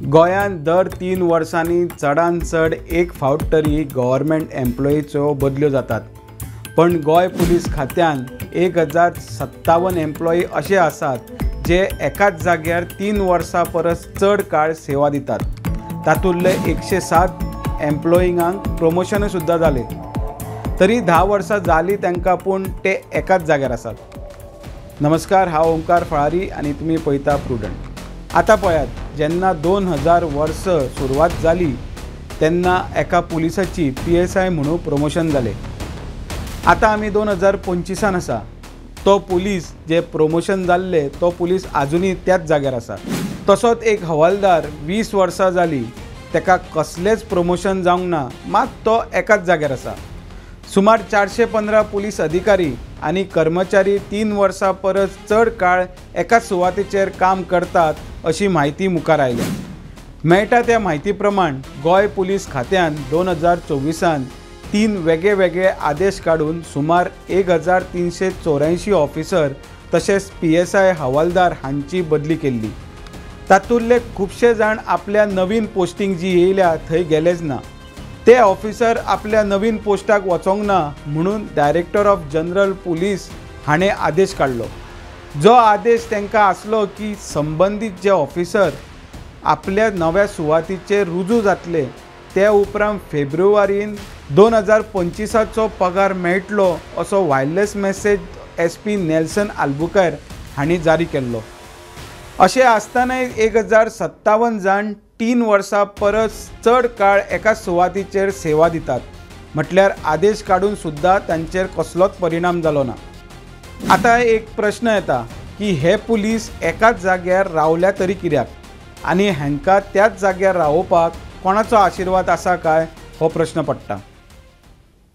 गोंयांत दर 3 वर्सांनी चडान चड एक फावट तरी गव्हर्मेंट एम्प्लॉईच्यो बदल्यो जातात, पण गोंय पुलीस खात्यान 1057 एम्प्लॉई अशे आसात जे एकाच जाग्यार 3 वर्सां परस चड काळ सेवा दितात। तातूंतले 107 एम्प्लॉईंक प्रमोशनूय सुद्दां जालें, तरी 10 वर्सां जालीं तांकां, पूण ते एकाच जाग्यार आसात। नमस्कार, हांव ओंकार फळारी आनी तुमी पळयता प्रुडंट। आतां पळयात, जेन्ना 2000 वर्स सुरवात जाली तेन्ना एका पुलिसाची PSI म्हणून प्रमोशन जालें। आतां आमी 2025 आसा। तो पुलीस जे प्रमोशन जाल्ले तो पुलीस आजुनूय त्याच जाग्यार आसा। तसोच एक हवालदार 20 वर्सां जाली, ताका कसलेंच प्रमोशन जावंक ना, मात तो एकाच जाग्यार आसा। सुमार 415 पुलीस अधिकारी आनी कर्मचारी 3 वर्सां परस चड काळ एकाच सुवातेचेर काम करतात अशी म्हायती मुखार आयल्या। मेळटा त्या म्हायती प्रमाण गोंय पुलीस खात्यान 2024 3 वेगळे आदेश काडून सुमार 1384 ऑफिसर तशेंच PSI हवालदार हांची बदली केल्ली। तातूंतले खुबशे जाण आपल्या नवीन पोस्टिंग जी येयल्या थंय गेलेच ना। ते ऑफिसर आपल्या नवीन पोस्टाक वचोंक ना म्हणून डायरेक्टर ऑफ जनरल पुलीस हाणें आदेश काडलो। जो आदेश तांकां आसलो की संबंदीत जे ऑफिसर आपल्या नव्या सुवातीचेर रुजू जातले ते उपरांत फेब्रुवारीन 2025चो पगार मेळटलो असो wireless message SP Nelson Albuquerque हांणी जारी केल्लो। अशें आसतनाय 1057 जाण 3 वर्सां परस चड काळ एका सुवातीचेर सेवा दितात, म्हटल्यार आदेश काडून सुद्दां तांचेर कसलोच परिणाम जालो ना। आतां एक प्रश्न येता की हे पुलीस एकाच जाग्यार रावल्या तरी कित्याक आनी हांकां त्याच जाग्यार रावोवपाक कोणाचो आशिर्वाद आसा काय हो प्रश्न पडटा।